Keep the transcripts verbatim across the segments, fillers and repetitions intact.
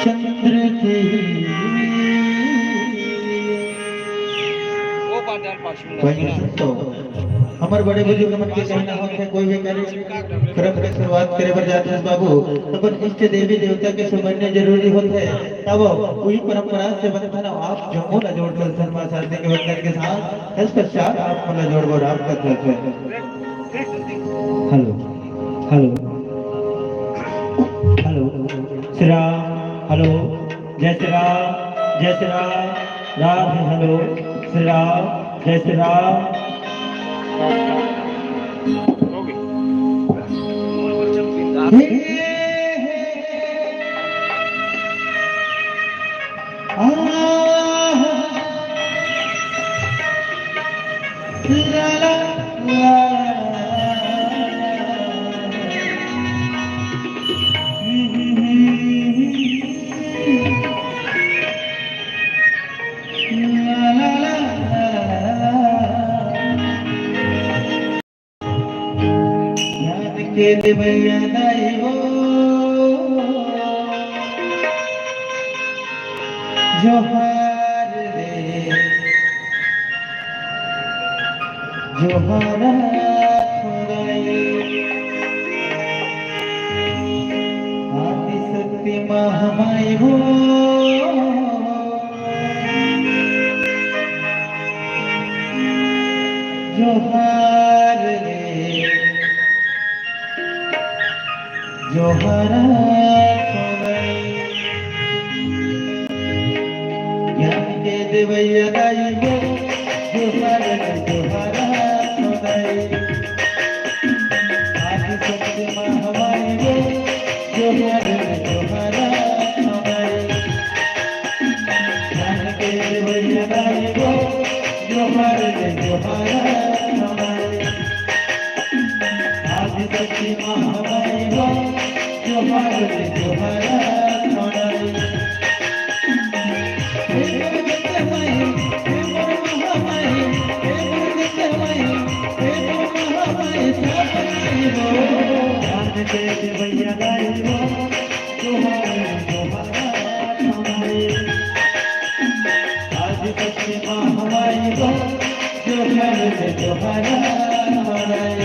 चंद्र के वो बात डाल पाछू। भाई संतो, हमर बड़े बुजुर्ग मन के कहना होथे, कोई भी कार्य क्रम के शुरुआत करे बर जात हस बाबू, तब इष्ट देवी देवता के सुमरना जरूरी होथे। तब उही परंपरा से बनथन, आप जम्मो ला जोड़ चलथन माँ शारदा के वंदन के साथ। तत्पश्चात आप मन ला जोड़ बर आप कर चलथन। Hello, hello, hello, Shri Ram, hello, जय श्री राम, जय श्री राम, राधे, हेलो, श्री राम, जय श्री राम। ज्ञान के देवैया दाई वो, जोहार रे, जोहार थोड़ाई, आदिशक्ति महामाई वो। जोहार रे, जोहार थोड़ाई। ज्ञान के देवैया दाई वो, जोहार रे, जोहार थोड़ाई। आदिशक्ति महामाई वो, जोहार रे, जोहार थोड़ाई। ज्ञान के देवैया दाई वो, जोहार रे, जोहार थोड़ाई। आदिशक्ति महामाई वो, जोहार रे, जोहार थोड़ाई। हे दुर्गा माई, हे मोर महामाई, हे दुर्गा माई, हे मोर महामाई, सब माई वो। ज्ञान के देवैया दाई वो, जोहार रे, जोहार थोड़ाई। आदिशक्ति महामाई वो, जोहार रे, जोहार थोड़ाई।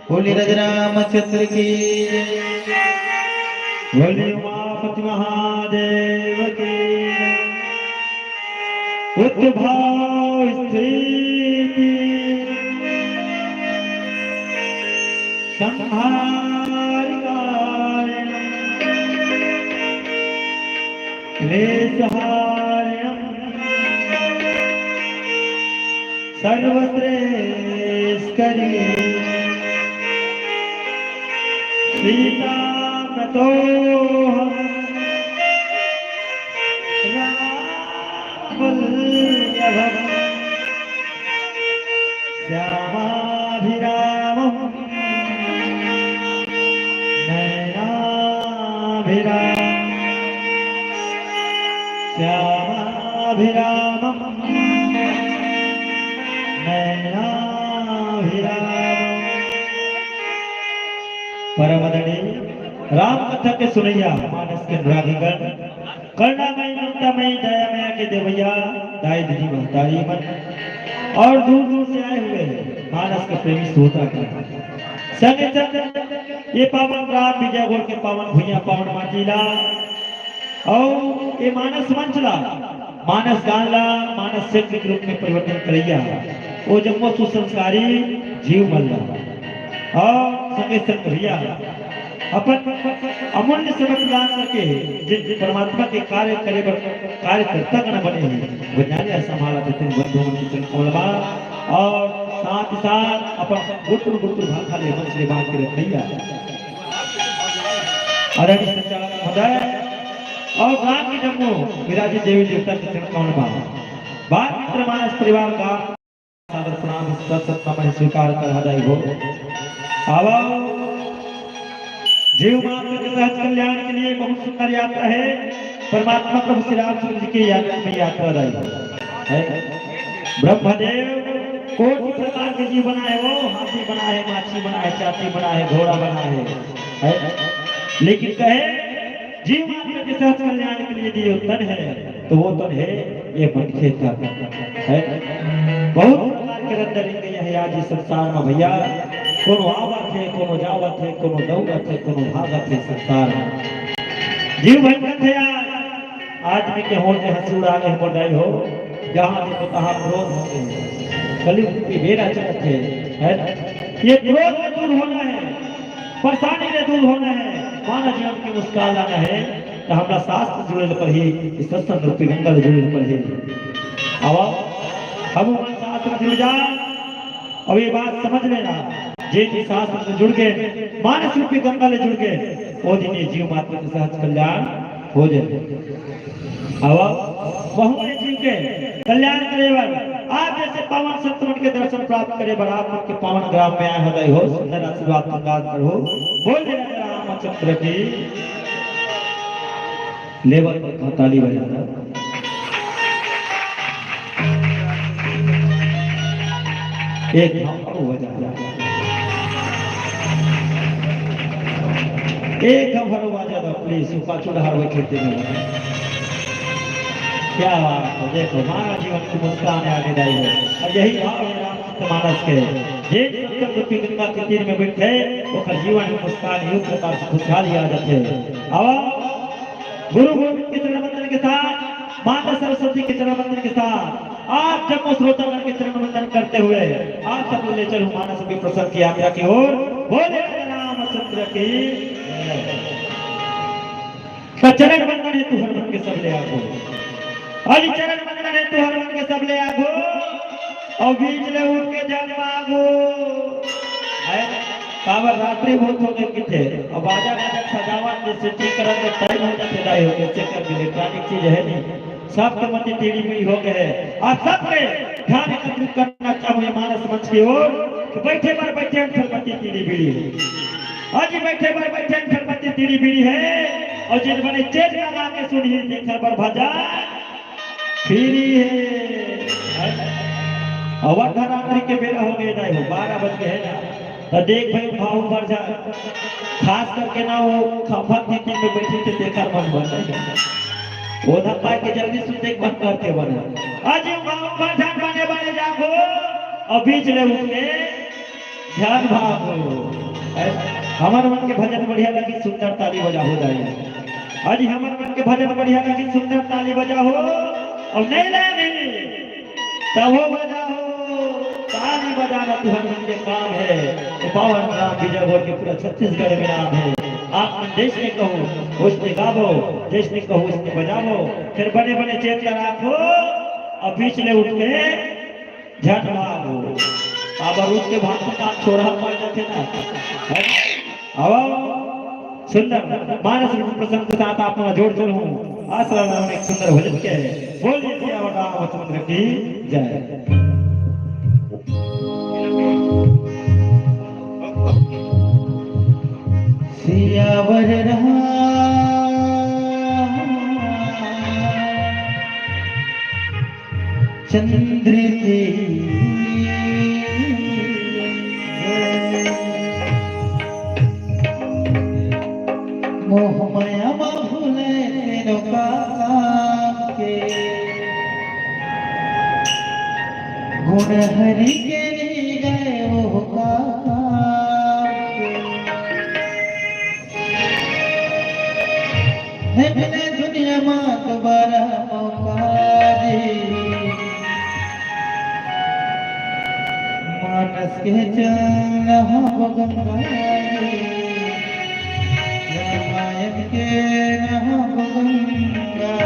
बोलिए राजा रामचंद्र की, बोलिए उमापति महादेव की। उद्भव स्थिति संहारिकाय क्लेशहारिणं सर्वश्रेयस्करी सीतामतोऽहं रामवल्लभं श्यामाभिरामं नैनाभिरामं श्यामाभिरामं नैनाभिरामं। परम आदरणीय राम कथा के सुनैया मानस के अनुरागीगण, करुणामयी, ममतामयी, दया मया के देवैया दाई दीदी महतारी मन और दूर दूर से आए हुए मानस के प्रेमी श्रोता के संगे संग ये पावन ग्राम विजयगढ़ के पावन भुइयां, पावन माटी ला और ये मानस मंच ला, मानस गान ला मानस क्षेत्र के रूप में परिवर्तन करैया वो जम्मो सुसंस्कारी जीव मन ला और संगे संग भैया अपन अमूल्य समय प्रदान करके जिन परमात्मा के कार्य करे बर कार्यकर्ता गण बने हैं, वो जाने संभाला देते हैं बंधु मन के चरण कमल मा। और साथ ही साथ अपन गुटुर गुटुर भाखा ले मंच ले बांध के रखैया आदरणीय संचालक महोदय और गांव के जम्मो विराजित देवी देवता के चरण कमल मा। बाल मित्र मानस परिवार का सादर प्रणाम, सत सत नमन स्वीकार कर हदाई हो। आवा, जीव मात्र के सहज कल्याण के लिए बहुत सुंदर यात्रा है। परमात्मा प्रभु श्री रामचंद्र जी की यात्रा में यात्रा रही है। ब्रह्मदेव कोटि प्रकार के जीव बनाए हो, हाथी बनाए, माछी बनाए, चाटी बनाए, घोड़ा बनाए, है। लेकिन कहे जीव मात्र के सहज कल्याण के लिए दियो तन है, तो वो तन है ये मनखे तन है। बहुत प्रकार के रंग रिंग यह आज इस संसार में भैया, कोनो आवत है, कोनो जावत है, कोनो दौड़त है, कोनो भागत है संसार में। जीव भटकत है यार, आदमी के होठ में हंसी उड़ा ले बड़ाई हो, जहाँ देखो तहाँ क्रोध हो गए, कलयुग की बेरा चलत है, है ना? ये क्रोध में दूर होना है, परेशानी ले दूर होना है, मानव जीवन की मुस्कान लाना है, तो हमरा शास्त्र जुड़े ल पड़ही, इस सत्संग रूपी गंगा ले जुड़े ल पड़ही। अब हम मन शास्त्र जुड़ जा, अब ये बात समझ लेना, जे भी शास्त्र से जुड़ गए, मानस रूपी गंगा ले जुड़ गए, वो दिन ये जीव मात्र के सहज कल्याण हो जाए। अब बहुमय जीव के कल्याण करे बर आप जैसे पावन संत मन के दर्शन प्राप्त करे बर आप मन के पावन ग्राम में आए हो, दई हो, सुंदर आशीर्वाद प्रदान करो। बोल दे राजा रामचंद्र की। लेवल पर ताली बजाना। एक हम हो बजा। एक हम हरो बाजा दो, प्लीज, सुपा चुड़हार बैठे थे। क्या बात है, देखो, मानव जीवन की मुस्कान आने दाई है। और यही भाव है रामचरित मानस के। जे सत्संग रूपी गंगा के तीर में बैठे, ओकर जीवन में मुस्कान यूं प्रकार से खुशहाली आ जाते। अब गुरु गोविंद के चरण वंदन के साथ, माता सरस्वती के चरण वंदन के साथ, आप जम्मो श्रोतागण के चरण वंदन करते हुए, आप सबको ले चलूं मानस के प्रसंग की यात्रा की ओर। बोले रामचंद्र की जय। त चरण वंदन हेतु हर मन के सब ले आगो। अरे चरण वंदन हेतु हर मन के सब ले आगो। अउ बीच ले उठ के जल मांगो। है? काबर रात्रि बहुत हो गई किथे। अब बाजा गाजा सजावट जे सेटिंग करन के टाइम हो जाथे दाई हो गए, चेक कर इलेक्ट्रॉनिक चीज है नहीं। सब के मती टेढ़ी मेढ़ी हो गए है। आप सबके ध्यान एकत्रित करना चाहूँ ये मानस मंच की ओर। बइठे बर बइठे हन खरपति तीड़ी बीड़ी हे। अजी बइठे बर बइठे हन खरपति तीड़ी बीड़ी हे। अउ जेन बने चेत लगा के सुनही तेखर बर भजन free हे। अउ अर्धरात्रि के बेरा हो गे दाई हो, बारह बज गे हे ना। त देख भाई, भाव भर जा, खास करके ना वो खंभा तीन में बइठे थे, तेखर मन बने। वो धप्पा के जल्दी सुनते मन करते बने। अजी भाव भर जा बने बने जागो, अउ बीच ले उठ के ध्यान भाव हो। ऐ, हमर मन के भजन बढ़िया लगी, सुंदर ताली बजाहो दाई। अजी हमर मन के भजन बढ़िया लगी, सुंदर ताली बजाहो। अउ नहीं लगी, तभो बजाहो। ताली बजाना तुहर मन के काम हे। ये पावन राम विजय बोल के पूरा छत्तीसगढ़ में नाम हे। आप मन जइसने कहो, ओइसने गावो, जइसने कहो, ओइसने बजावो। फेर बने बने चेत ला राखो, अउ बीच ले उठ के झट भागो। काबर उठ के भागो, का छोरा मर जाथे ना। है? आओ, सुंदर मानस रूप प्रसंग के साथ आप मन जोड़ जोड़ हूँ। आसरा नाम एक सुंदर भजन के बोलिए सियावर रामचंद्र की जय। सियावर राम चंद्र की मोह माया मा भूले तेनो काम के। गुण हरि के नहीं गए वो काम के। नहीं मिले दुनिया मा दोबारा मौका जी। मानस के चलना हो गंगा जी, रामायण के नहा गंगा।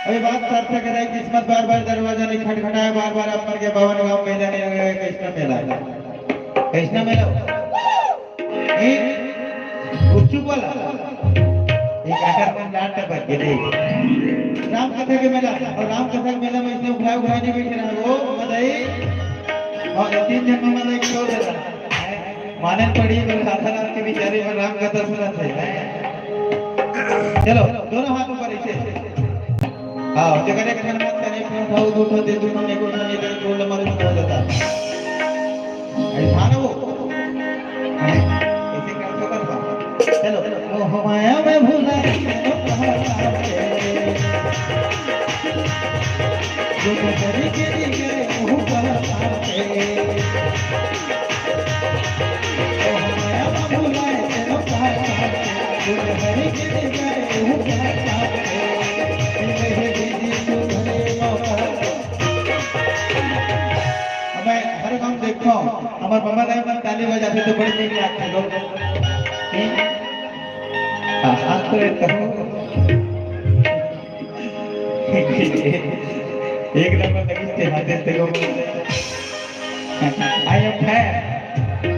अरे बात सार्थक है, किस्मत बार बार दरवाजा नहीं खटखटाए, बार बार आप मन के बावन गांव मेला नहीं लगे, कैसना मेला है? कैसना मेला हो? एक गुपचुप वाला, एक आकर में लाट टपक के दे। राम कथा के मेला, अउ राम कथा के मेला में इसने उठाए उठाए नहीं बैठे रहा, वो मदई अउ तीन जन में मदई छोड़ देता। माने पड़ी तो राधा राम के बिचारे में राम कथा सुनत हे। चलो, दोनों हाथ ऊपर ऐसे। हाँ, जगह एक ठन मत करे, एक ठन उठाओ, दो ठन दे, दो ठन, एक ठन, एक ठन, दो ठन, मारे हो जाता। ऐसा ना वो। ऐसे कर, कर, कर। चलो। मोह माया में भुला के जो बदल के लिए गए, वो पहचान के। मोह माया में भुला के हमें हर गांव देखो, हमर ममा दाई मन ताली बजाथे तो बड़ी नीक लागथे लोग। हम्म? हाँ, हाँ, तो एक कहूँ। एक नंबर लगी थे, हाथे से लोग। I am fan।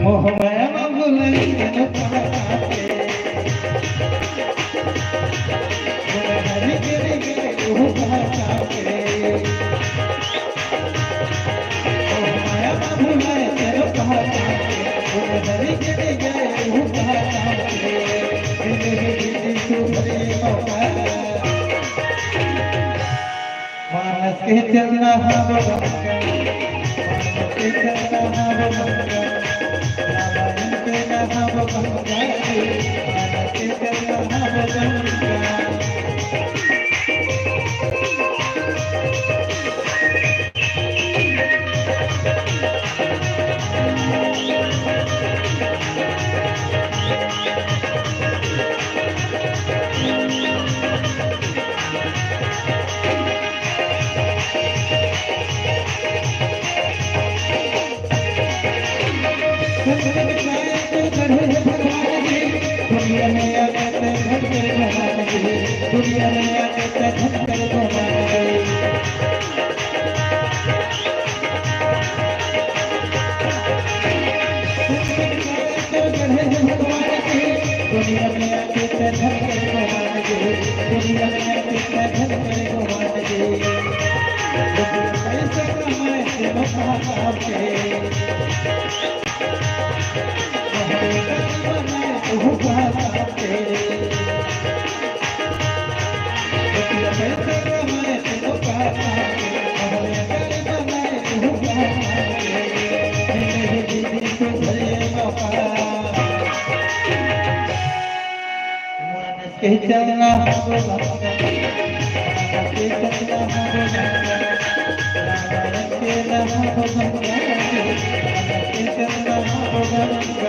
मोह माया मा भुलाई के न पाते। मोर हरि के रे गए वो पाते। मोह माया मा भुलाई के न पाते। मोर हरि के रे गए वो पाते। दिल ही दिल सुधरे मौका। मानस के चलना हा बबंगा, मानस के चलना हा बबंगा, रामायण दुनिया में आके तो धरती को मान दे, दुनिया में आके तो धरती को मान दे। रुपया पैसा कमाए से मत भाग के, हमें गरीब बनाए तू भाग के। रुपया पैसा कमाए से मत भाग के, हमें गरीब बनाए तू भाग के। मिले ही दीदी तू भले मौका। मानस के चलना हो गंगा, मानस के चलना हो गंगा, रामायण के ना हो गंगा, मानस के चलना हो गंगा।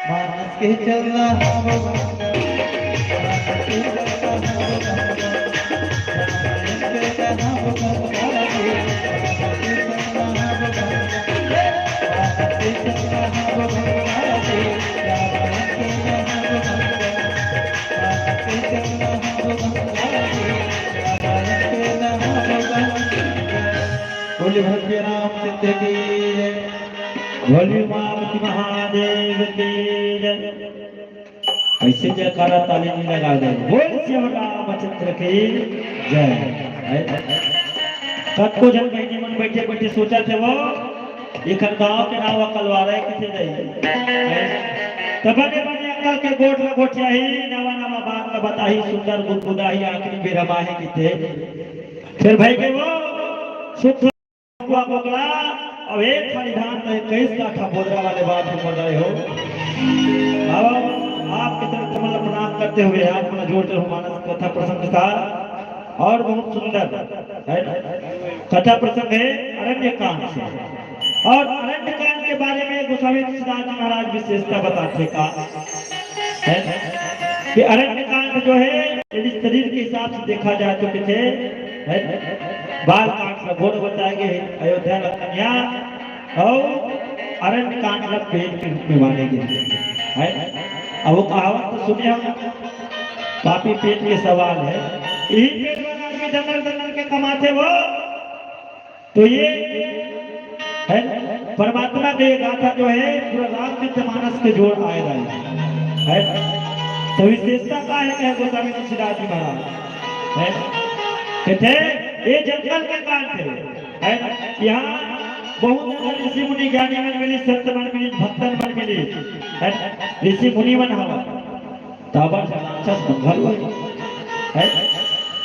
मानस के चलना हो गंगा, मानस के चलना हो गंगा, रामायण के ना हो गंगा, मानस के चलना हो गंगा, मानस के चलना हो गंगा, रामायण के ना हो गंगा, मानस के चलना हो गंगा, रामायण के ना हो गंगा। बोलिए भव्य रामचंद्र की जय। भोले उमापति महादेव की जय। ऐसे जयकारा ताली नहीं लगा दे। बोल श्री रामचंद्र की जय। कतको झन बहिनी मन बैठे बैठे सोचथे वो, एखर गांव के नाव कलवारा हे किथे दई। तब बने बने अकल के गोठ ल गोठियाही, नवा नवा बात ल बताही, सुंदर गुदगुदाही, आखिरी बेर हम आहे किथे। फेर भाई के वो शुद्ध हुआ बोकला, अब एक थाली धान में इक्कीस काठा बोदरा वाले बाप को मर रहे हो। अब आपके चरण कमल प्रणाम करते हुए आप अपना जोड़ते हो मानस कथा प्रसंग के साथ। और बहुत सुंदर है ना? कथा प्रसंग है अरण्य कांड से। और अरण्य कांड के बारे में गोस्वामी तुलसीदास जी महाराज विशेषता बताते का है कि अरण्य कांड जो है, यदि शरीर के हिसाब से देखा जाए तो किथे है, बाल कांड में घोर बताए गए, अयोध्या में कन्या और अरण्य कांड में पेट के रूप में माने गए है। अब वो कहावत तो सुने हम, पापी पेट के सवाल है, यही पेट वाला आदमी दनर दनर के कमाथे वो, तो ये है परमात्मा के ये गाथा जो है पूरा रामचरित मानस के जोड़ आए रहे है। तो विशेषता का है, कहे गोस्वामी तुलसीदास जी महाराज है, कहते हैं, ये जंगल के कांड है, है ना? यहाँ बहुत ज्यादा ऋषि मुनि ज्ञानी मन मिली, संत मन मिली, भक्तन मन मिली, है ना? ऋषि मुनि मन हवा। ताबर से राक्षस मंगल होय। है?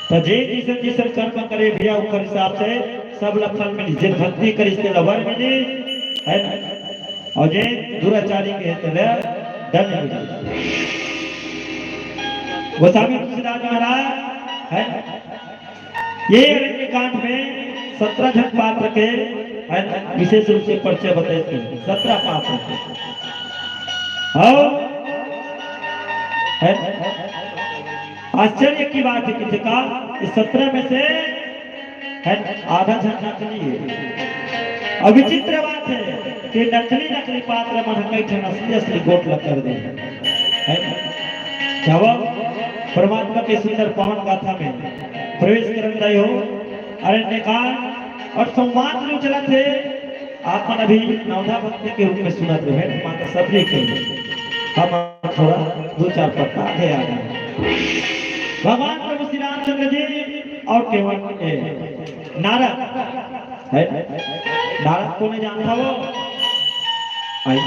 त जे जइसन जइसन कर्म करे भैया, ओकर हिसाब से सब ल फल मिली। जेन भक्ति करिस तेला वर मिली, है ना? और जे दुराचारी के हे तेला दंड मिली। गोस्वामी तुलसीदास महाराज है, ये अरण्य कांड में सत्रह झन पात्र के है, विशेष रूप से परिचय बताए थे। सत्रह पात्र के। और है, आश्चर्य की बात है कि देखा, इस सत्रह में से है, आधा झन नकली है। अब विचित्र बात है कि नकली, नकली पात्र मन कई ठन असली, असली गोठ ल कर दे है। जब परमात्मा के सुंदर पावन गाथा में प्रवेश करन दाई हो, अरण्यकांड और संवाद जो चलत हे, आप मन अभी नवधा भक्ति के रूप में सुनत रहे, माता सबरी के। हम थोड़ा दो चार पत्ता आगे आ गए। भगवान प्रभु श्री रामचंद्र जी और केवल ए, नारद है, नारद को नहीं जानता वो? आई।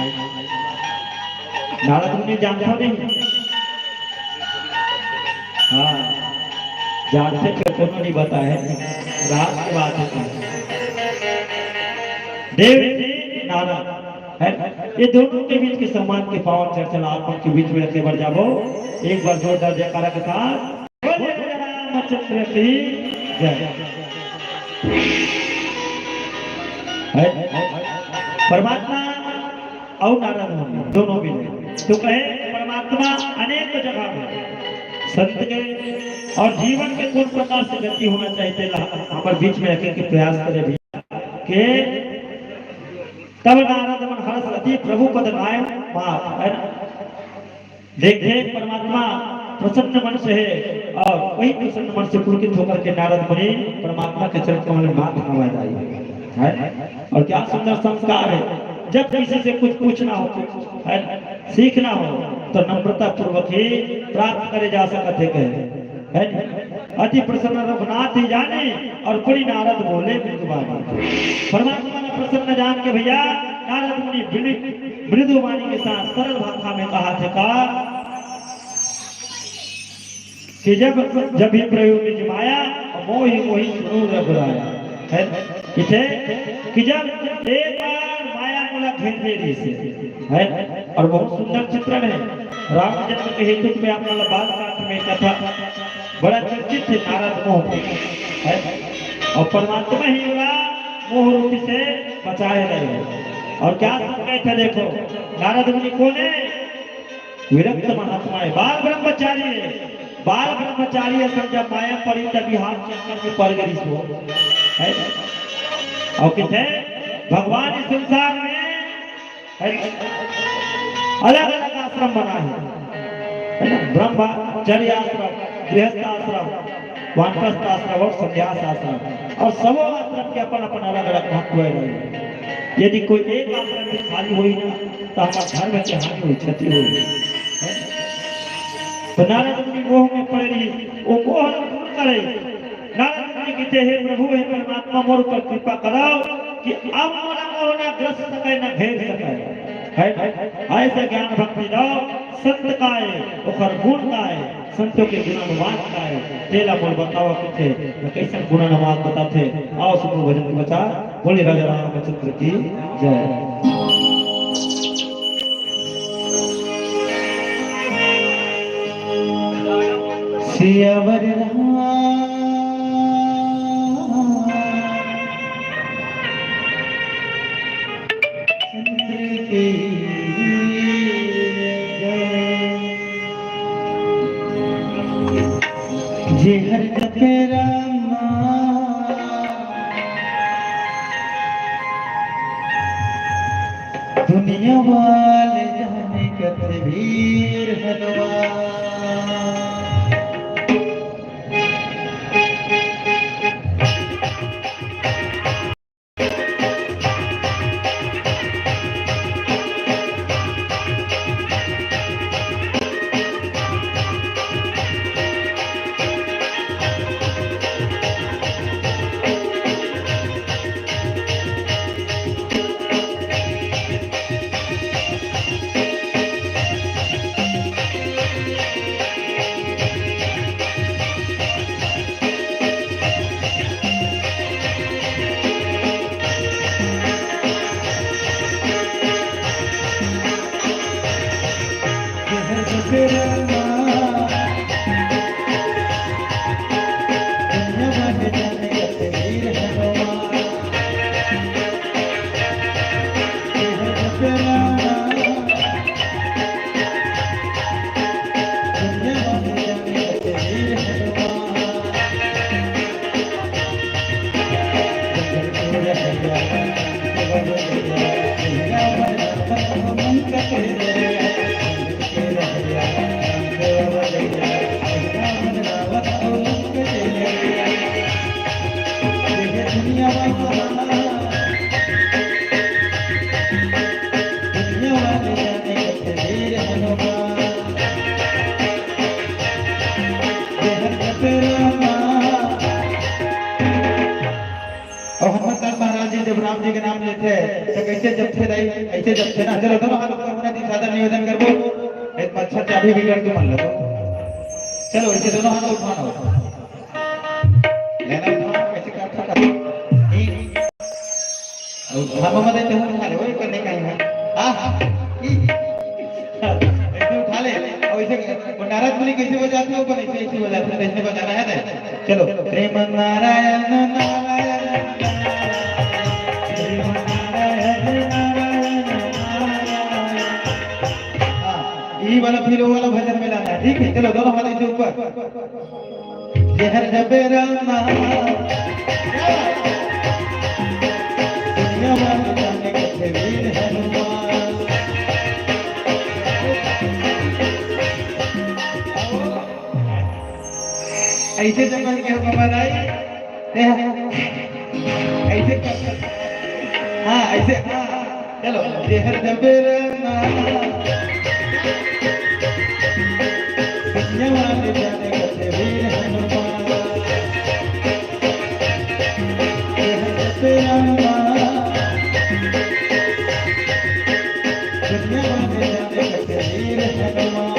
नारद को नहीं जानता नहीं? हाँ, जानते तो कोनो नहीं बताए, रात के बात है। देव जी नारद है, ये दोनों के बीच के संवाद के पावन चर्चा ला आप मन के बीच में रखे बर जाबो। एक बार जोरदार जयकारा के साथ बोलिए रामचंद्र की जय। है? परमात्मा और नारद मुनि दोनों मिले तो कहे, परमात्मा अनेक जगह में संत के और जीवन के कौन प्रकार से गति होना चाहिए, तेला हमर बीच में रखे के प्रयास करे भी के तब नारद मन हर्ष अति प्रभु पद नाय मात, है ना? देखे परमात्मा प्रसन्न मन से है और वही प्रसन्न मन से पुलकित होकर के नारद मुनि परमात्मा के चरण कमल में माथ नवा जाए, है ना? और क्या सुंदर संस्कार है, जब किसी से कुछ पूछना हो, है ना, सीखना हो तो नम्रता पूर्वक ही प्राप्त करे जा सकत है, कहे। है नी? अति प्रसन्न रघुनाथ जी जाने और पुनि नारद बोले मृदु बानी। परमात्मा ला प्रसन्न जान के भैया नारद मुनि मृदु, मृदु वाणी के साथ सरल भाषा में कहा थे का कि जब, जब ही प्रयोग निज माया, मोहि मोहि सुनहु रघुराया। है ना? इथे कि जब एक बार माया मोला घेर ले रही से, है ना? और बहुत सुंदर चित्रण है। राम जन्म के हेतु में आप मन ला बाल कांड में कथा बड़ा चर्चित है, नारद मोह है, और परमात्मा ही ओला मोह रूपी से बचाए रहे हो। और क्या संकेत है देखो, नारद मुनि कौन है? विरक्त महात्मा है, बाल ब्रह्मचारी है। बाल ब्रह्मचारी है, सब जब माया पड़ी तभी हाथ चक्कर में पड़ गई सो, है। और किथे भगवान इस संसार में अलग-अलग आश्रम बनाए हे, है ना? ब्रह्मचर्य आश्रम, गृहस्थ आश्रम, वानप्रस्थ आश्रम और संन्यास आश्रम, और सबो आश्रम के अपन-अपन अलग-अलग महत्व हे। यदि कोई एक आश्रम भी खाली होही ना, तो हमर धर्म के हानि होही, क्षति होही। तो नारद मुनि मोह में पड़े रहिस, वो मोह ला दूर करे। नारद मुनि कहते, "हे प्रभु, हे परमात्मा, मोर ऊपर कृपा कराओ कि अब मोला मोह ना ग्रस सके, ना घेर सके।" है ना? ऐसा ज्ञान भक्ति दो, संत काय, ओकर गुण काय, संतों के गुणानुवाद काय, तेला मोर बताओ किथे, मैं कैसन गुणानुवाद बताथे। आओ सुनो भजन के बचा, बोले राजा रामचंद्र की जय। सियावर रामचंद्र की जय। जे हर जपे राम नाम, दुनिया वाले जाने कथे वीर हनुमान। अउ हनुमंतलाल महाराज जी जब राम जी के नाम लेथे, त कइसे जपथे दाई? अइसे जपथे ना। चलो, दोनों हाथ ऊपर होना चाहिए, सादर निवेदन करबो। एक मच्छर चाबी भी कर दो, मान लो। चलो, अइसे दोनों हाथ उठा लो। लेना उठा, कइसे करथा, करथा। ई। अउ उठा, ममा दे, तेहू उठा ले, ओए, करने का ही है। हाँ, हाँ। ई। अइसे उठा ले, अउ अइसे, वो नारद मुनि कइसे बजाथे, वो अइसे, अइसे बजाथे, अइसे बजाना है ना। चलो, श्रीमन नारायण नारायण नारायण, श्रीमन नारायण नारायण नारायण। हाँ, ई वाला फिर वो वाला भजन में लाना है, ठीक है? चलो, दोनों हाथ अइसे ऊपर। जेहर जबे राम नाम, दुनिया वाले जाने कथे वीर हनुमान। अइसे जब मन के बाबा आई, अइसे कर, हाँ, अइसे, हाँ, हाँ। चलो, जेहर जबे राम नाम, दुनिया वाले जाने कथे वीर हनुमान। जेहर जबे राम नाम, दुनिया वाले जाने कथे वीर हनुमान।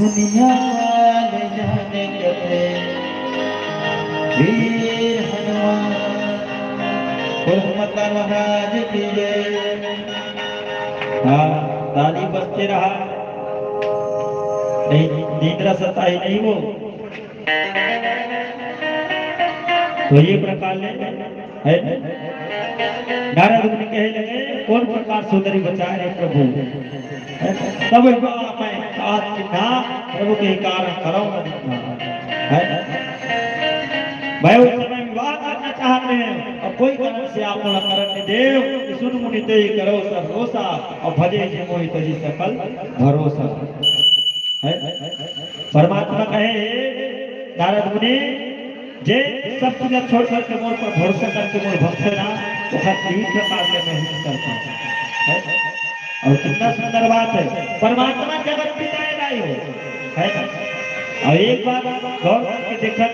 दुनिया वाले जाने कथे वीर हनुमान। बोल हनुमंतान महाराज की जय। हाँ, ताली बजते रहा, नहीं, निंद्रा सताही नहीं वो। तो ये प्रकार ले, है ना? नारद मुनि कहे लगे, "कौन प्रकार सुंदरी बचाए रे प्रभु?" है ना? तब एक बार मैं आज के ना प्रभु के कारण करम न दिखा। है ना? मैं उस समय विवाह करना चाहते हैं और कोई कारण से आप मोला करन नहीं देव, कि सुन मुनि तेहि करो सब रोसा, और भजे जे मोहि तजि सकल भरोसा। है? परमात्मा कहे, "हे नारद मुनि, जे सब चीज छोड़ करके मोर पर भरोसा करके मोर भक्त है ना, ओखर तीन प्रकार ले मैं हित करता हूँ।" है? और कितना सुंदर बात है, परमात्मा जगत पिता है भाई हो, है ना? और एक बात गौर करके देखा,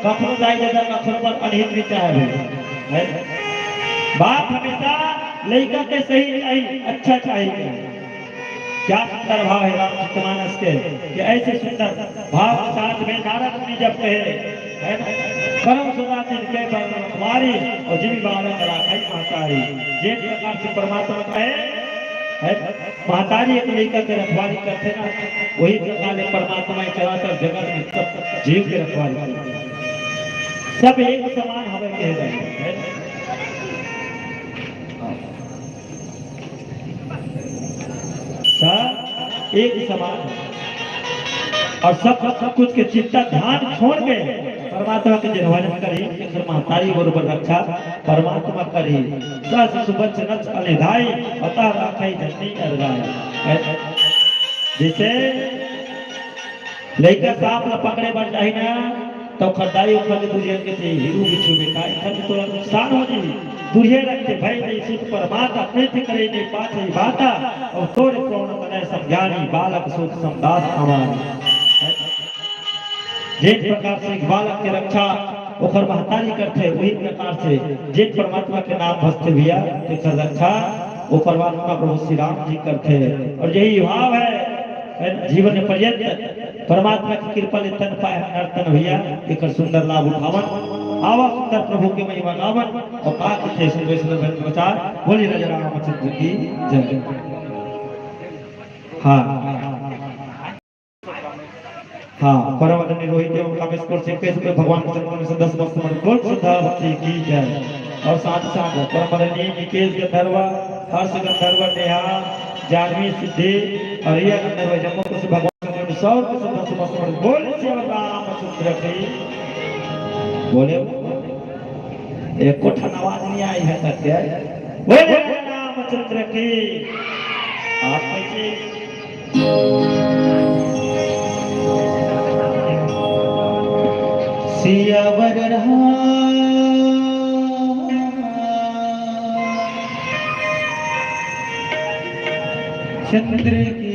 कखनो दाई ददा कखनो पर अनहित नहीं चाहे भाई, है ना? बात हमेशा लड़का के सही चाहिए, अच्छा चाहिए। क्या सुंदर भाव है रामचरितमानस के, कि ऐसे सुंदर भाव के साथ में नारद मुनि जब कहे, है ना, "करम सदा तिनके बरन रखवारी, और जिमि बालक राखइ महतारी।" जिस प्रकार से परमात्मा कहे, है, महतारी एक लड़का के रखवारी करथे ना, वही प्रकार से परमात्मा इस चराचर जगत में सब जीव के रखवारी करथे। सब एक समान हवे कहे जाथे, है ना? सब एक समान है। और सब, सब कुछ के चिंता ध्यान छोड़ के परमात्मा के जेन भजन करही, तेकर महतारी बरोबर रक्षा परमात्मा करही। सस सुबच नच अलिधाई, अतः राखई जन्नी अरगाई। जैसे लइका सांप ला पकड़े बर जाही ना, त ओखर दाई ओखर ले दुरिहा के कथे, "हिरू बिच्छू बेटा, एखर ले तोला नुकसान हो जही।" दुरिहा रखथे, "भई नहीं सुत परमाता, प्रीति करे नहीं पाछही बाता, अउ तोरे प्रौढ़ तनय समझानी, बालक सोच समदास अमानी।" जेन प्रकार से एक बालक के रक्षा ओखर महतारी करथे, वही प्रकार से जेन परमात्मा के नाम भजथे भैया, तेखर रक्षा वो परमात्मा प्रभु श्री राम जी करथे। और यही भाव है, है ना, जीवन पर्यंत परमात्मा की कृपा ले तन पाए नर्तन भैया, एकर सुंदर लाभ उठावन। आवा सुंदर प्रभु के महिमा गावन। और बात थे सुंदर सुंदर भजन प्रचार। बोलिए राजा रामचंद्र की जय। हाँ। हाँ, परम आदरणीय रोहित एवं कामेश्वर सिंह के इसमें भगवान के चरणों में से दस वस्त्र मंडल बोल श्रद्धा भक्ति की जय। और साथ ही साथ परम आदरणीय निकेश गंधर्व, हर्ष गंधर्व, नेहा, जानवी सिद्धि और रिया गंधर्व जम्मू को से भगवान के चरणों में सौ रुपये श्रद्धा से वस्त्र मंडल बोल श्री रामचंद्र की। बोले, एक कोठा आवाज नहीं आई है तक के। बोले रामचंद्र की। आप कैसे सियावर रामचंद्र की।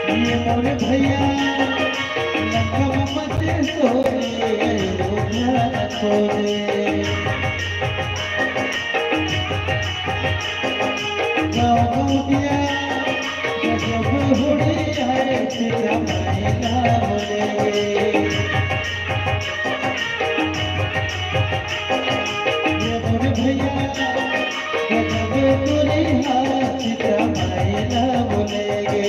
ये मोर भैया, लंका में मत सोए। गाँव गौंटिया गजब होड़े आए, सीता माई नाम लेगे। ये मोर भैया गजब तोरी हाथ, सीता माई नाम लेगे।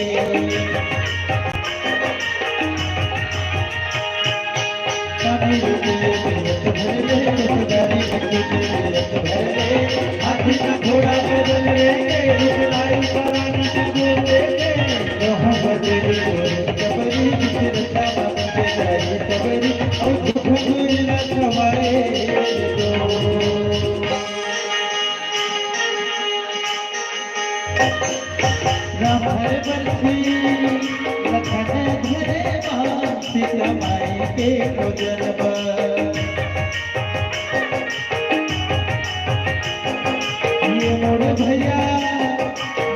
राम हर बंसी लखन धरे बाम, सीता माई के खोजन बर। ये मोर भैया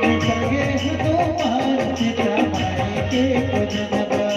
निकल गे हनुमान, सीता माई के खोजन बर।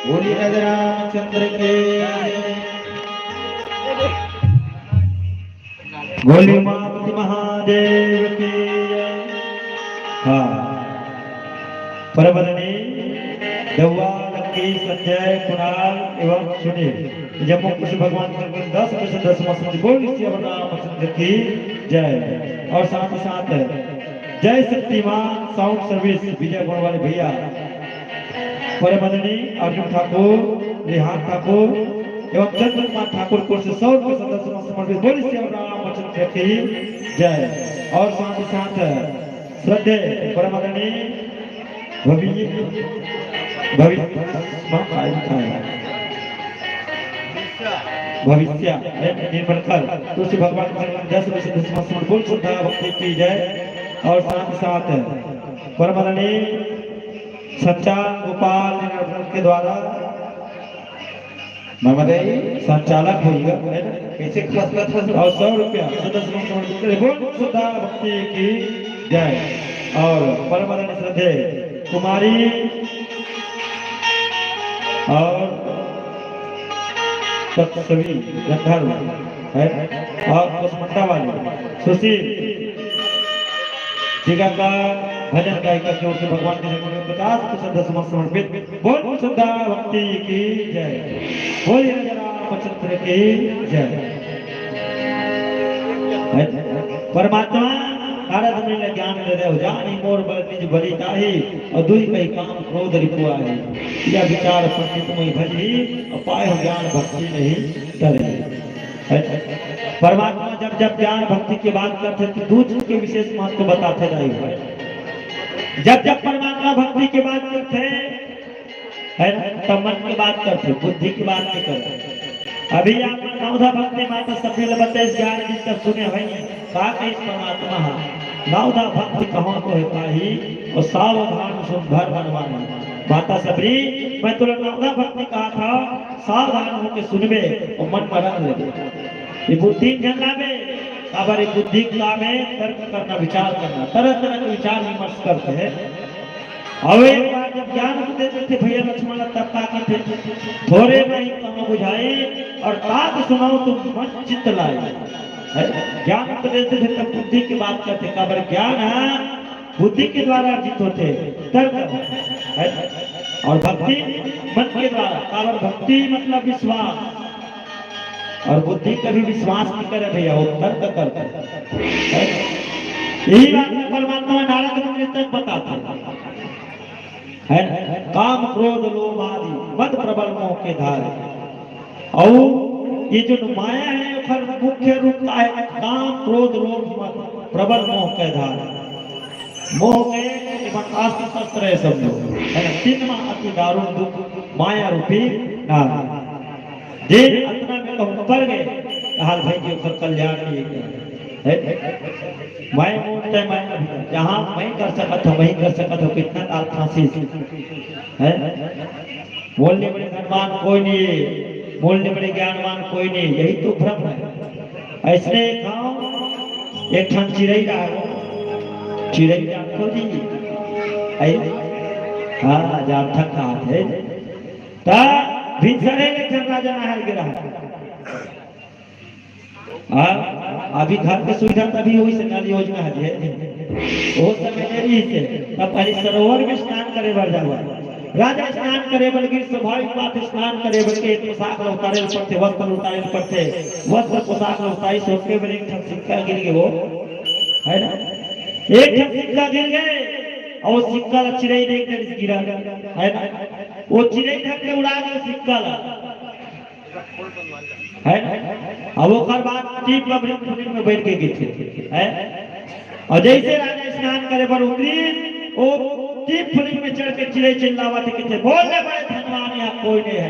बोलिए राजा रामचंद्र के। बोलिए उमापति महादेव की। हाँ, परम आदरणीय दौआ, लक्की, संजय, कुणाल एवं सुनील, जम्मो कुछ भगवान के दस में से दस मत समझ। बोल श्री रामचंद्र की जय। और साथ ही साथ जय शक्तिमान साउंड सर्विस विजय गोंड वाले भैया, परम आदरणीय अर्जुन ठाकुर, रेहान ठाकुर एवं चंद्र कुमार ठाकुर को से सौ रुपये सदस्य समर्पित। बोलिए श्री रामचंद्र की जय। और साथ ही साथ श्रद्धेय परम आदरणीय भवि-, भवि-, भविष्य निर्मल कर तुलसी भगवान के चरण में दस रुपये से दस मत समर्पित। बोल श्रद्धा भक्ति की जय। और साथ ही साथ परम आदरणीय संचार गोपाल जी के द्वारा महोदय संचालक होइगा, है ना? कैसे खसलत है? और सौ रुपया सदस्य को समर्पित करें। बोल श्रद्धा भक्ति की जय। और परम आदरणीय श्रद्धेय कुमारी और तत्सवी गंधर्व है और कोसमंडा वाले सुशील जी का भजन गायिका की ओर से भगवान के चरणों में पचास प्रतिशत दसवां समर्पित। बोल श्रद्धा भक्ति की जय, बोल राजा रामचंद्र की जय। परमात्मा नारद मुनि ला ज्ञान दे रहे हो, जानी मोर बल निज बलि ताही, और दुई कही काम क्रोध रिपु आही। यह विचार पंडित मुनि भजही, और पाए हो ज्ञान भक्ति नहीं तरही। परमात्मा जब जब ज्ञान भक्ति के बात करथे तो दू चीज के विशेष महत्व बताथे दाई भाई। जब जब परमात्मा भक्ति के बात करथे, है ना, तब मन के बात करथे, बुद्धि के बात नहीं करथे। अभी आप नवधा भक्ति माता सफेल बतेस ज्ञान की तब सुने भाई, का कहिस परमात्मा हा, नवधा भक्ति कहाँ को है पाही, और सावधान सुन घर बनवाना। माता सबरी, मैं तोला नवधा भक्ति कहा था, सावधान होके सुनबे अउ मन में रख लेबे। ये बुद्धि झन लाबे, काबर ये बुद्धि के काम है तर्क करना, विचार करना, तरह तरह के विचार विमर्श करते हैं। अउ एक बार जब ज्ञान उपदेश देथे भैया लक्ष्मण ला, तब का कथे, थोरे नहीं कम बुझाई और तात सुनाओ तुम मन चित लाई। है? ज्ञान उपदेश देथे तब बुद्धि के बात करथे, काबर ज्ञान है बुद्धि के द्वारा अर्जित होथे, तर्क है। और भक्ति मन के द्वारा, काबर भक्ति मतलब विश्वास, और बुद्धि कभी विश्वास नहीं करे भैया, वो तर्क करथे, है। यही बात में परमात्मा नारद मुनि तक बताथे, है ना? काम क्रोध लोभ आदि मद प्रबल मोह के धारे। अउ ये जो माया है, ओकर मुख्य रूप का है काम, क्रोध, लोभ, मद, प्रबल मोह के धारे। मोह के एमन अष्ट शस्त्र है सब लोग, है ना? तीन मा अति दारुण दुख माया रूपी नाग। जे अतना में कहूँ पर गए, हाल भाई जी ओकर कल्याण नहीं है। मैं मोट है, मैं अभी जहाँ मैं कर सकत हूँ, वही कर सकत हूँ, कितना काल फांसी है। मोल ले बड़े धनवान कोई नहीं है, मोल ले बड़े ज्ञानवान कोई नहीं, यही तो भ्रम है। ऐसने एक गाँव, एक ठन चिरई रहा हो, चिरई जानथो जी? ऐ? हाँ, जानथन कहा थे। ता भिनसरे ले एक ठन राजा नहाय गे रहा। हाँ, अभी घर के सुविधा तभी होइस, नल योजना है जे। वो समय नहीं रहिस हे, तब पहले सरोवर में स्नान करे बर जावा। राजा स्नान करे बर गिस, स्वाभाविक बात, स्नान करे बर के पोशाक ला उतारे ल पड़थे, वस्त्र ला उतारे ल पड़थे, वस्त्र पोशाक ला उतारे, सोचे बर एक ठन सिक्का गिर गे हो, है ना? एक ठन सिक्का गिर गे, अउ वो सिक्का ला चिरई देख के गिरा, है ना? वो चिरई धर के उड़ा दे सिक्का ला। है ना? अब ओकर बाद टीप बबरी फुलिंग में बैठ के गिथे, है। अउ जैसे राजा स्नान करे बर उतरी, वो टीप फुलिंग में चढ़ के चिरई चिल्लावत हे, कथे, "मोल ले बड़े धनवान यहाँ कोई नहीं है,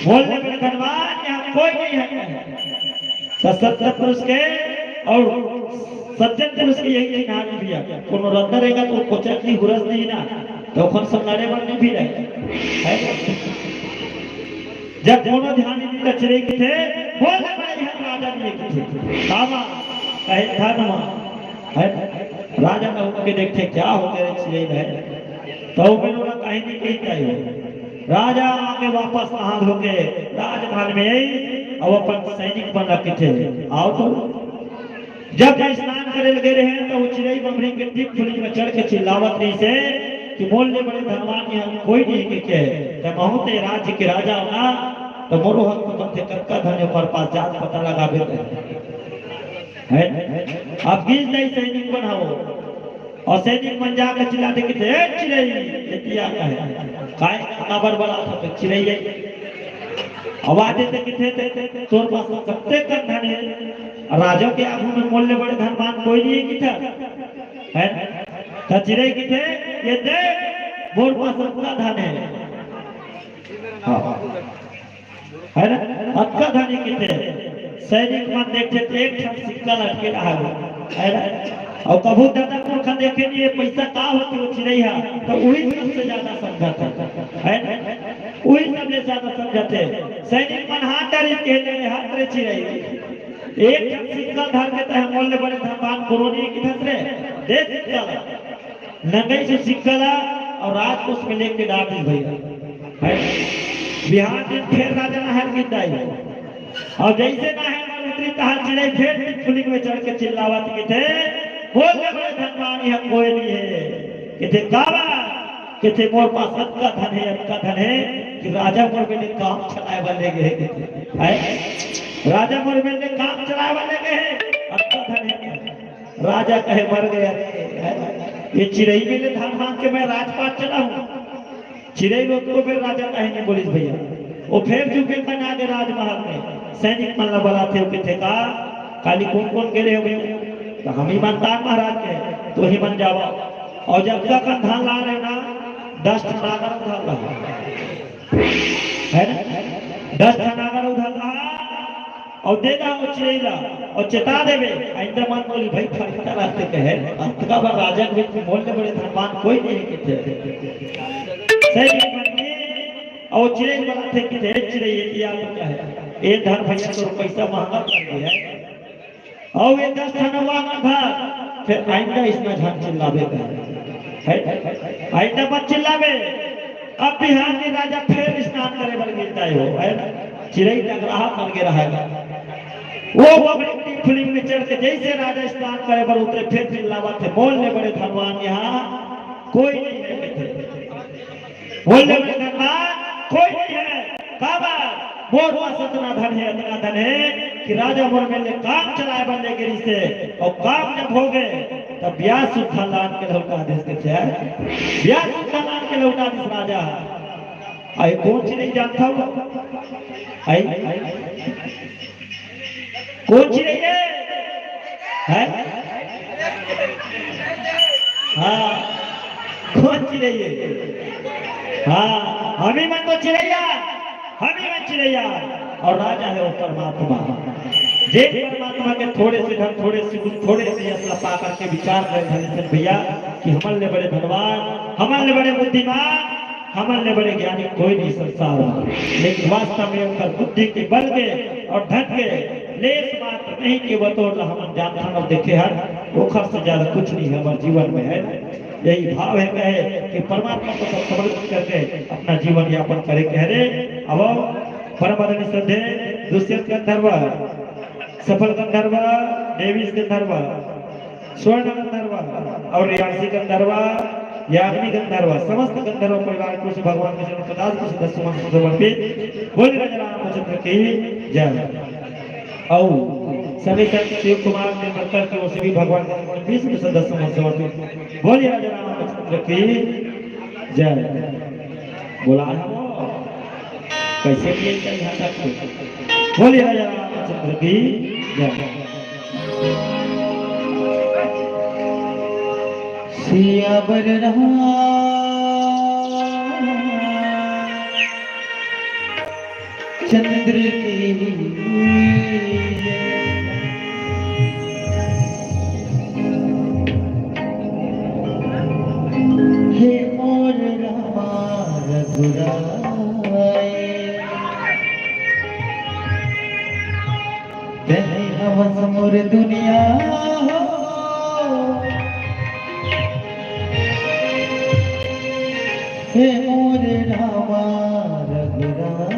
मोल ले बड़े धनवान यहाँ कोई नहीं है।" तो सत्य पुरुष के अउ सज्जन पुरुष के यही चिन्हारी भैया। कोनो रद्दा रहेगा तो कोचक की हुरस नहीं ना, तो ओखर से लड़े बर नहीं भी रहे, है। जब कोनो ध्यान नहीं, त चिरई कथे, "मोल ले बड़े यहाँ राजा नहीं है," कथे, "कामा, कहे धनमा," है। राजा न उठ के देखथे, "क्या हो गया रे चिरई भाई?" तो मैं ओला कहीं नहीं कही चाहिए। राजा आके वापस नहा धो के राजमहल में आई, अउ अपन सैनिक मन ला कथे, "आओ तो।" जब ये स्नान करे लगे रहे, तो वो चिरई बमरी के टीप फुलिंग में चढ़ के चिल्लावत रहिस हे कि "मोल ले बड़े धनवान यहाँ कोई नहीं है," कथे। "त महूँ ते राज्य के राजा हूँ ना, तो मोरो हक तो बनथे, कतका धन हे ओकर पास, जात पता लगाबे ते।" है? अब गिस नहीं सैनिक मन हो, अउ सैनिक मन जाके चिल्लाथे, कथे, "ए चिरई, एती आ।" कहे, "काय, काबर बलाथस?" तो चिरई आई। आवाज देथे, कथे, "ते, ते, तोर पास कतेक कन धन हे? राजा के आगू में मोल ले बड़े धनवान कोई नहीं है," कथे, है? त चिरई कथे, "ये देख, मोर पास अतका धन हे।" हाँ। है ना? अतका धन हे कथे। सैनिक मन देखथे त एक ठन सिक्का लटके रहा हे, है ना? अउ कभू दादा पुरखा देखे नहीं हे, पैसा का होथे वो चिरई हा, तो वही सबसे ज्यादा समझथे, है ना? वही सबसे ज्यादा समझथे। सैनिक मन हाथ डारिस, कहे, "ले हाथ रे चिरई, एक ठन सिक्का धर के तैं मोल ले बड़े धनवान कोनो नहीं कथस रे, दे सिक्का ला।" नंगइस सिक्का ला अउ राजकोष में लेके डार दिस भैया। है? बिहान दिन फेर राजा नहाय गिस दाई। अउ जैसे नहाय बर उतरिस, तहाँ चिरई फेर टीप फुलिंग में चढ़ के चिल्लावत कथे, "मोल ले बड़े धनवान यहाँ कोई नहीं है।" कथे, "काबर?" कथे, "मोर पास अतका धन हे, अतका धन हे कि राजा मोर बर ले काम चलाए बर ले गे हे," कथे। है? "राजा मोर बर ले काम चलाए बर ले गे हे, अतका धन हे।" राजा कहे, "मर गया रे, ये चिरई बर ले धन मांग के मैं राजपाट चला हूँ।" चिरई ला ओतको बेर राजा कहे नहीं बोलिस भैया। वो फेर चुपे बना दे राजमहल में, सैनिक मन ला बलाथे, कथे, "का, काली कोन कोन गे रहे हो?" "तो हम ही मन तान महाराज के, तो ही मन जावा।" अउ जब तक धन ला रहे ना, दस ठन नागर उधर रहा, है ना, दस ठन नागर उधर रहा। अउ दे दा ओ चिरई ला, अउ चेता देबे, आइंदा मत बोली भाई, फरिश्ता रास्ते कहे, अतका बार राजा के बीच में मोर ले बड़े धनवान कोई नहीं है किथे। सही बात है। अउ चिरई बलाथे किथे, चिरई ये दिया तो कहे, ए धर भैया तोर पैसा महंगा पड़ गया है। अउ ये दस ठन वांग धर, फिर आइंदा इसना झन चिल्लाबे कहे। है? आइंदा मत चिल्लाबे। अब बिहान के राजा फिर स्नान करे बर गिर जाए हो, है ना? चिरई टकराहा मन के रहेगा। वो बबरी की फुलिंग में चढ़ के जैसे राजा स्नान करे बर उतरे, फिर चिल्लावत हे, मोर ले बड़े धनवान यहाँ कोई नहीं है। मोर ले बड़े धनवान कोई नहीं है। काबर? मोर पास अतना धन है, अतना धन है कि राजा मोर मेर ले काम चलाए बर ले गे रिहिसे, अउ काम जब हो गए, तब ब्याज सुद्धा लान के लौटा दिस के चेहर, ब्याज सुद्धा लान के लौटा दिस राजा। आई कौन चीज नहीं जानता हूँ? आई कौन चिरई ये? हैं? हाँ, कौन चिरई ये? हाँ, हमी मन तो चिरई आन, हमी मन चिरई आन। अउ राजा हे वो परमात्मा। जे परमात्मा के थोड़े से धन, थोड़े से गुण, थोड़े से यश ला पा करके विचार करे धन भैया कि हमन ले बड़े धनवान, हमन ले बड़े बुद्धिमान, हमन ले बड़े ज्ञानी कोई नहीं संसार में, लेकिन वास्तव में ओकर बुद्धि के बल के अउ धन के लेस मात्र नहीं के बतौर ला हमन जानथन अउ देखे हन, ओखर से ज्यादा कुछ नहीं हमर जीवन में है। यही भाव है कहे कि परमात्मा को सब समर्पित करके अपना जीवन यापन करे कहे रे। अब परम आदरणीय श्रद्धेय दुष्यंत गंधर्व, सफल गंधर्व, डेविस गंधर्व, स्वर्ण गंधर्व अउ रियांशी गंधर्व, याग्नि गंधर्व, समस्त गंधर्व परिवार को से भगवान के चरण पचास को से दस सुमन समर्पित। बोलिए राजा रामचंद्र की जय। अउ सभी संत शिव कुमार निर्मलकर की ओर से भी भगवान के चरण बीस को से दस सुमन समर्पित। बोलिए राजा रामचंद्र की जय। बोला है वो। कैसे किए थे यहाँ तक? बोलिए राजा रामचंद्र की जय। सियावर रामचंद्र की जय। हे मोर रामा रघुराई, तैं हवस मोर दुनिया हो। हे मोर रामा रघुराई।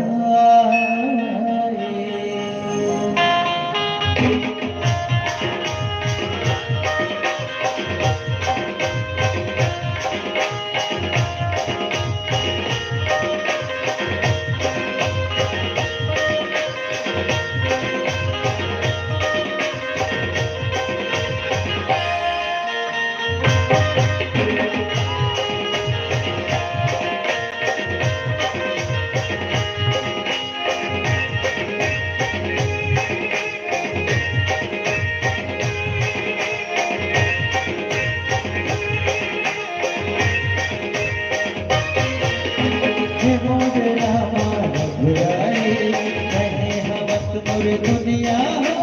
हे मोर रामा रघुराई, तैं हवस मोर दुनिया हो।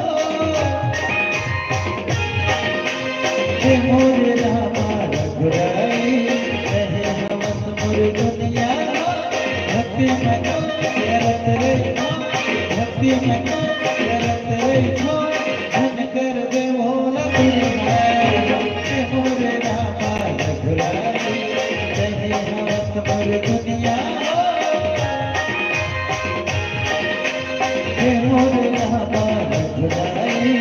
हे मोर रामा रघुराई, तैं हवस मोर दुनिया हो। भक्ति में तो करत रहिथों, भक्ति में तो करत रहिथों, धन करबे मोला दुनिया। हे मोर रामा रघुराई, तैं हवस मोर दुनिया हो। हे मोर रामा रघुराई,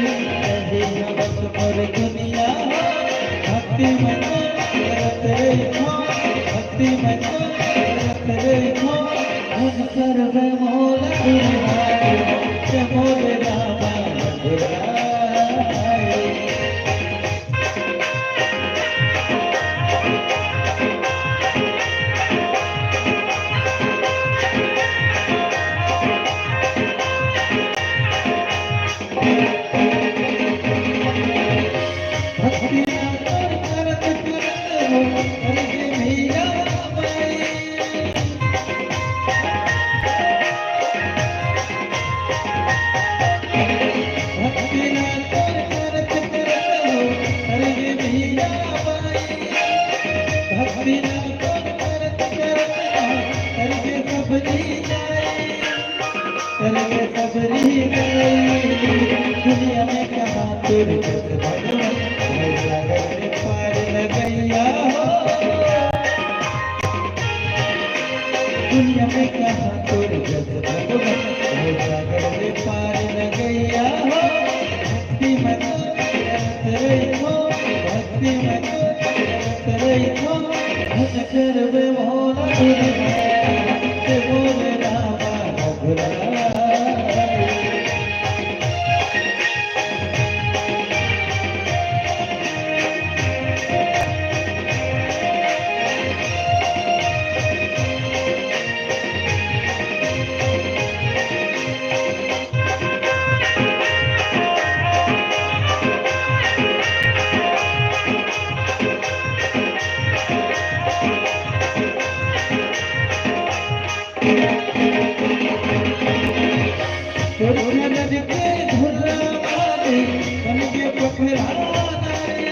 तैं हवस मोर दुनिया हो। भक्ति में तो करत रहिथों, भक्ति में तो करत रहिथों, धन करबे मोला दुनिया। हे मोर रामा सबरी गई। दुनिया में कहाँ तोर जस भगवान, मोर सागर में पार लगइया हो। दुनिया में कहाँ तोर जस भगवान, मोर सागर में पार लगइया हो। भक्ति में तो रत रही हो, भक्ति में तो रत रही हो। भजन करबे भोला दुनिया, ते बोले रामा रघुराई। तोर चरण के धुला वाली, बन के पखराना रे।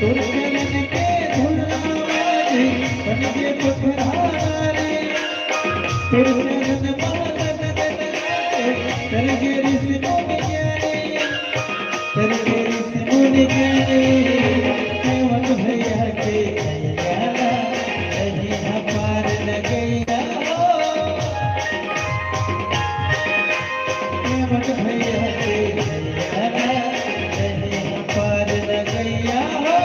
तोर चरण के धुला वाली, बन के पखराना रे। तोर चरण माला नंदन गाए, कर गे ऋषि मुनि ज्ञानी। कर गे ऋषि मुनि ज्ञानी, केवट भैया के नैया ला, नहीं हा पार लगइया हो। केवट भैया के नैया ला, नहीं हा पार लगइया हो।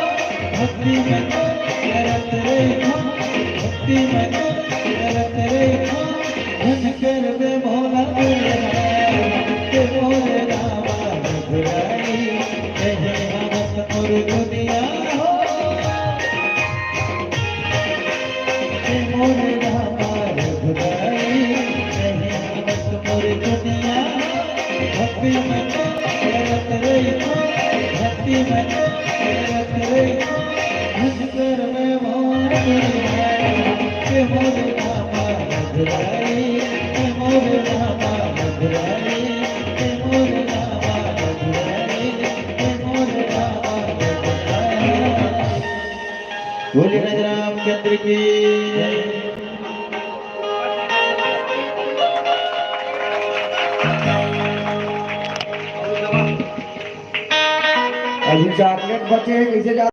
भक्ति में तो रत रही हो, भक्ति में तो रत रही हो। धन करबे भोला दुनिया, ते मोरे रामा रघुराई, कहे हवस मोर दुनिया हो। ते मोरे रामा रघुराई, कहे हवस मोर दुनिया हो। भक्ति में तो रत रही हो, भक्ति में तो रत रही हो। धन करबे भोला दुनिया, ते मोरे रामा रघुराई, ते मोरे रामा रघुराई, ते मोरे रामा रघुराई, ते मोरे रामा रघुराई। बोले राजा रामचंद्र की जय। अभी चॉकलेट बचे हे, कइसे जा